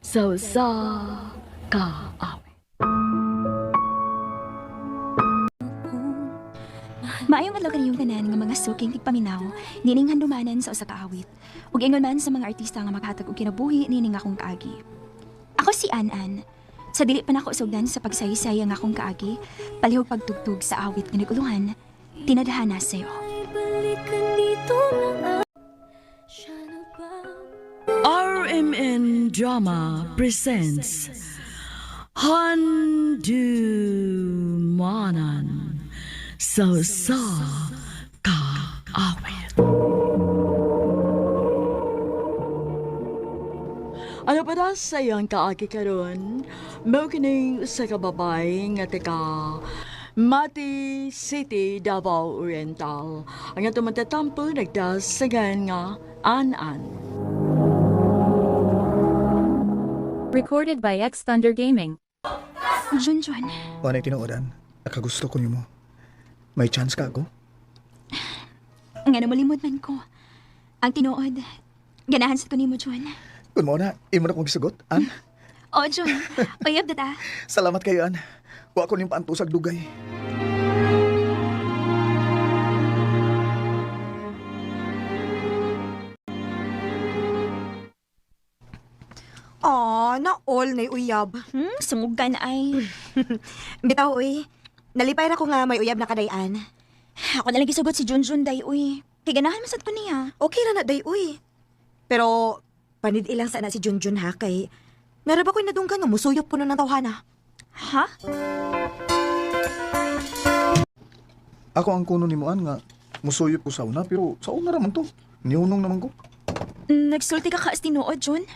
Sa usa ka awit. Maayong adlaw kaniyong tanan nga mga suking tigpaminaw, nining handumanan sa usa ka awit. Ug ingon man sa mga artista nga makahatag og kinabuhi nining akong kaagi. Ako si An-An. Sa dili pa nako sugdan sa pagsaysay ang akong kaagi, palihog pagtugtog sa awit nga nagulungan, tinadhana sayo. RMN Drama presents Handumanan sa usa ka awit. Ano pa na sa iyang kaagi karon? Mao kining usa ka babae nga taga Mati City, Davao Oriental. Ang atong matatampo nagdasagan nga An-An. Recorded by X Thunder Gaming. Junjun, Panay tinuodan, nakagusto ko nimo. May chance ka ako? nga namulimod man ko. Ang tinuod, ganahan sa ko nimo, Jun. Kun mo na, imo na kong gisugot, An. O, Jun, uyab data. Salamat kayo, An. Wa ko ning paantusag dugay. Aw, na all na uyab. Sumugan ay. Bitaw, uy. Nalipay ra ko nga may uyab na kadayan. Ako na lang gisugot si Junjun day, uy. Kay ganahan man sad ko niya. Okay ra na day, uy. Pero, panid ilang sana si Junjun ha, kay naraba ko'y nadunggan nga musuyop ko na ng tawhana. Ha? Ako ang kuno nimo, An, nga musuyop ko sa una, pero sa una ra man to. Nihunong naman ko. Nagsulti ka kaas tinuod, Jun.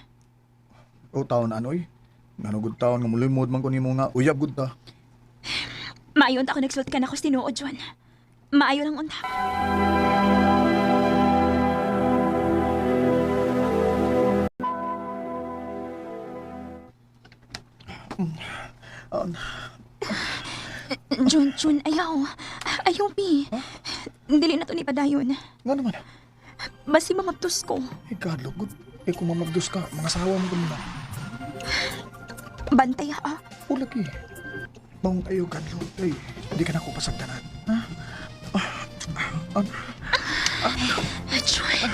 O taon anoy. Ngano gud taon nga mulimod man ko nimo nga uyab gud ta. Maayo unta ako nagsulti ka na ako sa tinuod, Jun. Maayo lang unta. An, Jun, Jun, ayaw. Ayaw, Pi. Dili na to ni padayon. nga naman. Basi mamabtos ko. Eh, God, gud. Eh, kung mamagdos ka, mga sawa mo kanina. Bantay, ha? O lagi. Maong kayo, Kadlo. Ay, di ka na ako pasagdanan. Ha? Ah, ah, An, Jun.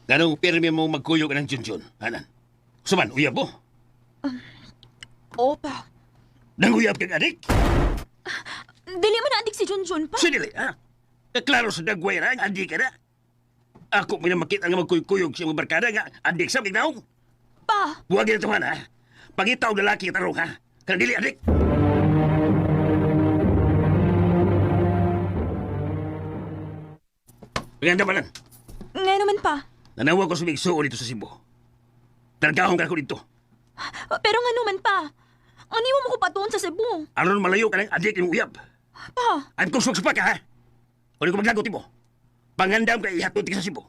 Ganong pirmi mo magkuyog ng Junjun, anan. Suman, uyab mo. Opa. Nang uyab kag adik? Dili mo na andik si Junjun pa. Sinili, ha? Kaklaro sa dagway ra, ang adik ka na. Ako may makita nga magkuyog siya mga barkada nga, adik sa bignaw. Pa. Buwag na ito, ha? Pangita og lalaki tarong, ha? Kanang dili adik. Maganda ba lang? Nga naman pa. Nanawag ko sa migsuo dito sa Cebu. Targahong ka ko dito. Pero nga naman pa. Ano mo ko patuon sa Cebu? Aron malayo ka ng adik ng uyab. Pa. Ay kung pa ka, ha? Uli ko maglagot mo. Pangandam ka ihatod ka sa Cebu.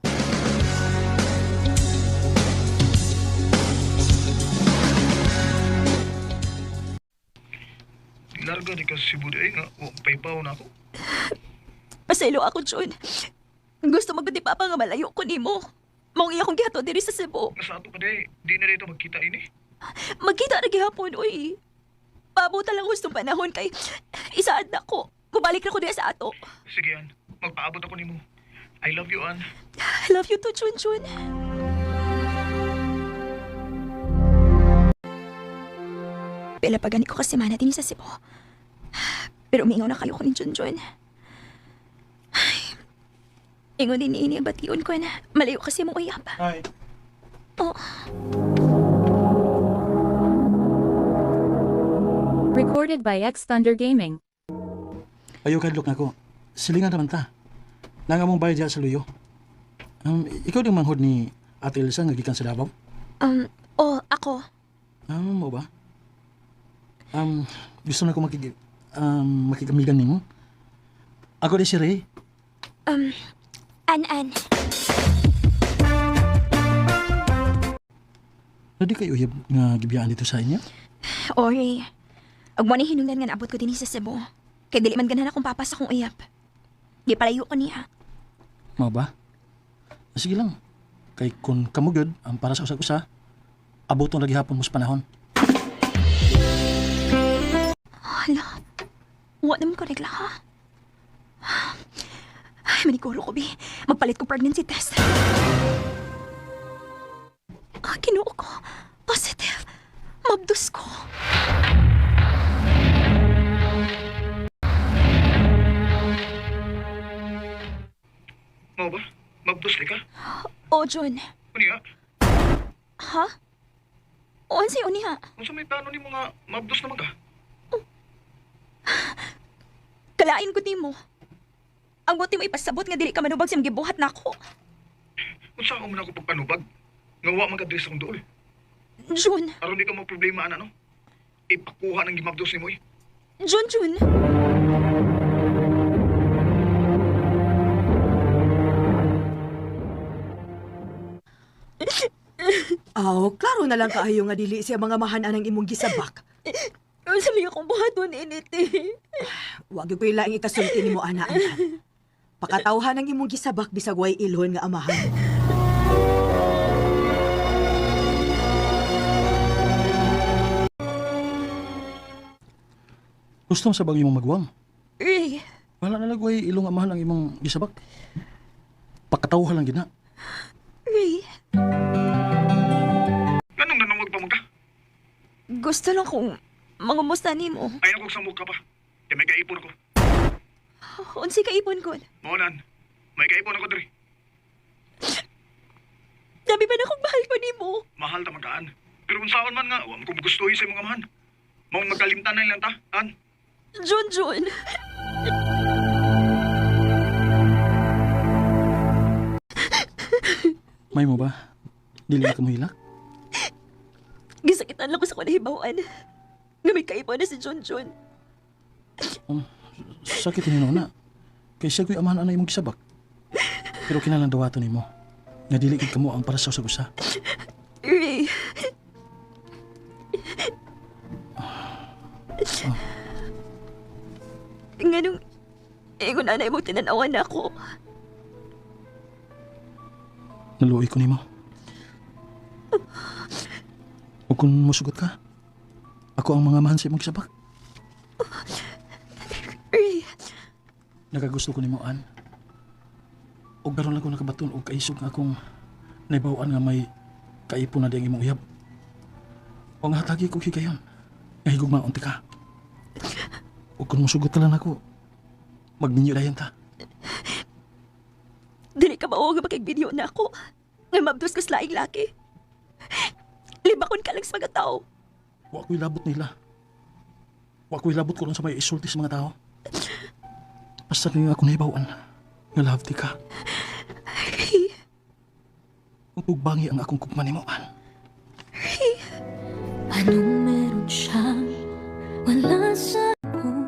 Larga di ka sa Cebu di ay nga. O, paypaw na ako. Pasaylo ako, Jun. Gusto magdi papa nga malayo ko nimo. Maong iya kong gihatod diri sa Cebu. Sa ato ka di, di na rito magkita ini. Magkita na gihapon, uy. Pabuta lang gustong panahon kay isaad na ko. Mubalik na ko diya sa ato. Sige, An. Magpaabot ako nimo. I love you, An. I love you too, Chun Chun. Pila pa gani ko kasi mana din sa Cebu. Pero umingaw na kayo ko ni Chun Chun. Ay, ingon din ini ang bation ko na malayo kasi mong uyab. Hi. Oh, Recorded by X Thunder Gaming. Ayaw kadlok na ko. Silingan naman ta. Nanga mong bayad diya sa luyo. Ikaw din manghod ni Ate Elsa nga gikan sa Davao? oh, ako. Mo ba? Gusto na ko makikamigan nimo. Ako di si Ray. An-an. Pwede kayo uyab nga gibiyaan dito sa inyo? Ori, ug mo ni hinungdan nga naabot ko dinhi sa Cebu. Kay dili man ganahan akong papa sa akong uyab. Gipalayo ko niya. Mao ba? Sige lang. Kay kung kamugod ang para sa usag-usa, abuton lagi hapon mo sa panahon. Hala, wa naman ko regla ha. Ay, maniguro ko, bi. Magpalit ko pregnancy test. Ah, Ginoo ko. Positive. Mabdus ko. Mao ba? Mabdos ka? O, John. Unya, Ha? O, unsay uniha? unsa may plano nimo nga mabdos naman ka? Kalain ko nimo. Ang buti mo ipasabot nga dili ka manubag sa imong gibuhat nako. Unsa ako man ako pagpanubag? Nga wa man ka diri sa akong duol. Jun, Aron di ka mo problema ana no? Ipakuha ng gimabdos nimo eh. Jun, Jun. Aw, klaro na lang kaayo nga dili siya mga mahan ang imong gisabak. Unsa may akong buhaton init eh. Wag gyud ko'y laing ikasulti nimo ana ana. Pakatawhan ang imong gisabak bisag way ilhon nga amahan. Gusto mo sa bagay imong magwang. Ray, Wala na lagway ilong amahan ang imong gisabak. Pakatawhan lang gina. Ray. Nganong nanawag pa man ka? Gusto lang kong mangumusta nimo. Ayaw kong samok ka pa. Kay may kaipon ako. Unsay kaipon ko? Mao nan. May kaipon ako diri. Dami ba na akong mahal ko nimo? Mahal ta man kaan. Pero unsaon man nga, wa man ko gustuhi sa imong amahan. Maong magkalimtan na lang ta, an. Jun, Jun. May mo ba? Dili na ka mohilak? Gisakitan lang ko sa kanahibawan. Nga may kaipon na si Jun Jun. Sakit ni na. Kay siya ko'y amahan ana imong gisabak. Pero kinahanglan dawaton nimo. Nga dili gid kamo ang para sa usag-usa. Ray. Nganong ingon anay mo tinanawan na ako. Naluoy ko nimo. O kung musugot ka, ako ang mga amahan sa imong gisabak. Ray, Nakagusto ko nimo an. Og karon lang ko nakabaton og kaisog nga akong naibawaan nga may kaipon na di ang imong uyab. O nga hatagi ko higayon. Nga higugmaon ti ka. O kung musugot ka lang ako, magminyo dayon ta. dili ka mao nga makigbidyo na ako. Nga mabdos ko sa laing laki. Libakon ka lang sa mga tao. Wa ko'y labot nila. Wa ko'y labot ko lang sa may isulti sa mga tao. Basta nga ako naibawaan, nga love ti ka. Ray, Ug bangi ang akong kugma nimo an. Anong meron siya? Wala sa akong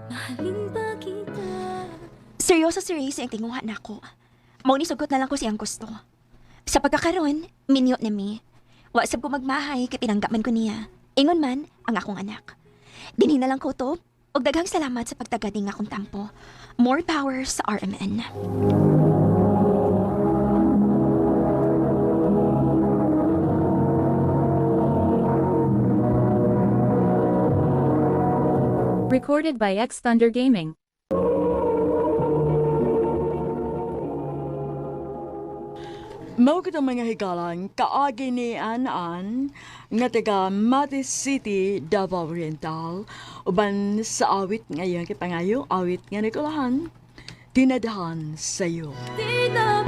mahalin ba kita? Seryoso si Ray sa iyang tinguha na ako. Mao ni sugot na lang ko siyang gusto. Sa pagkakaroon, minyo na mi. Wa sab ko magmahay kay pinangga man ko niya. Ingon man ang akong anak. Dinhi na lang ko to. Og daghang salamat sa pagtagad ning akong tampo. More power sa RMN. Recorded by X Thunder Gaming. Mao kitang mga higalan, kaagi ni An-An, nga taga Mati City, Davao Oriental, uban sa awit ngayon kay pangayo, awit nga nikulahan, tinadahan sa'yo. Di na